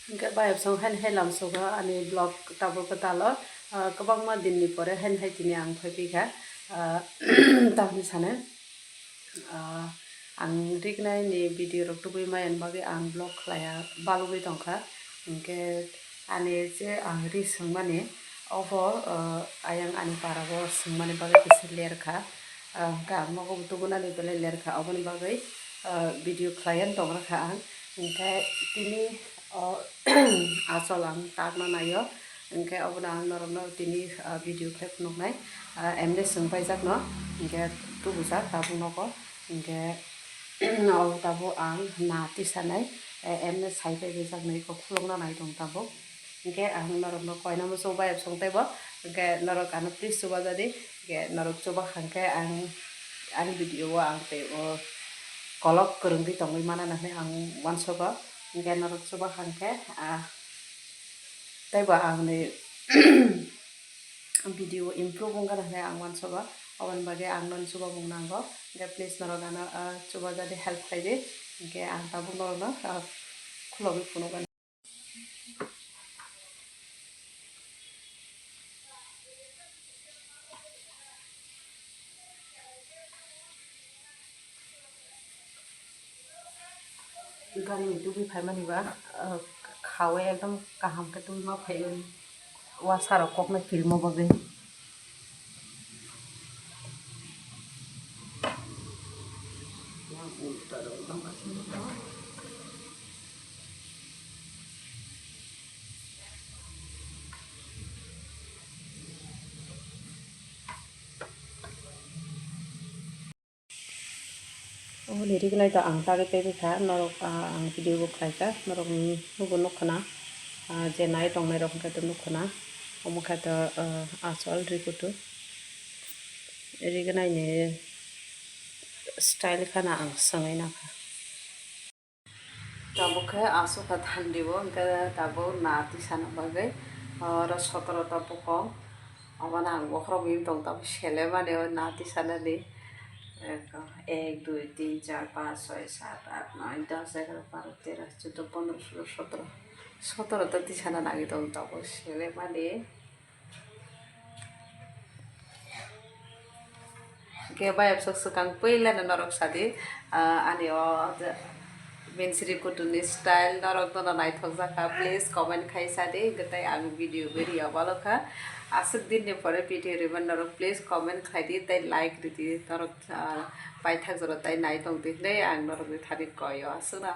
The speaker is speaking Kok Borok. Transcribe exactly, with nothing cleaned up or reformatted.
Hwnkhe bayapsong haino hai lamsogo ani vlog tabuk kwtalo, ah, kwbangma dinni pore haino hai tini ang phaiphikha, ah, tamni sanai, ah, ang riknaini video rok tubui maya bagwi ang vlog khlaiya balugwi tongkha. Hwnkhe ani je ang ri swngmani obo, ah, ayang ani parao swngmani bagwi kisa lerkha. Ah, hwnkhe ang nogo tubunani belai lerkha, oboni bagwi, ah, video khlaiya tongrakha ang. Hwnkhe tini o achol ang takna naio, hwnkhe obono ang norokno tini, ah, video khe phunuknai, ah, emne swng paijakno, hwnkhe tubujak tabuk nogo, hwnkhe o tabuk ang na tisanai, eh, emne sai paijaknai kok khulukna nai tong tabuk. Hwnkhe ang norokno koinamo chubai song teibo, hwnkhe norok ano please chuba jadi, hwnkhe norok chuba hwnkhe ang ani video o ang tei o kolok kwrwngwi tongwi mana hwnwi ang uansugo, hwnkhe norok chuba hwnkhe, ah, teibo ang ni video improve wngkha hwnwi ang uansugo, oboni bagwi ang nono chubamung nango, hwnkhe please norok ano, ah, chuba jadi help khaidi, hwnkhe ang tabuk norokno, ah, khulogwi phunukgwi. Gari ni tubui phaimani ba, ah, khawi ekdom kaham khe tubui ma phaiwi. Uasa rok kokno kilmo bagwi. Oboni rignai to ang tagwi tebikha, norok, ah, ang video bo khlaikha, norok nugo nukkhana, ah, je nai tongnai rok hwnkhe to nukkhana, omo khe to, ah, achol rikutu rignai ni style khana ang swngwi nakha. Tabuk khe aswk kha thandi o, hwnkhe tabuk na tisana bagwi, oro sotoro ta bukong, obono ang bokhorok wng tong tabuk selemani o na tisanani. Ek, dui, tin, char, panch, choi, sat, aat, noi, dos, egaro, baro, tero, choddo, pondro, solo, sotoro, sotoro ta tisana nangwi tong tabuk selemani. Hwnkhe bayapsok swkang puilano norok sadi, ah, ani o je minsiri kutuni style norok dono naithokjakha, please comment khai sadi, hwnkhe tei ang video beri ya balokha. Aswk dinni pore video rwmani norok please comment khlaidi tei like rwdi norok, ah, paithak jora tei naitongdi hwnwi ang norokni thani koi o aswkno.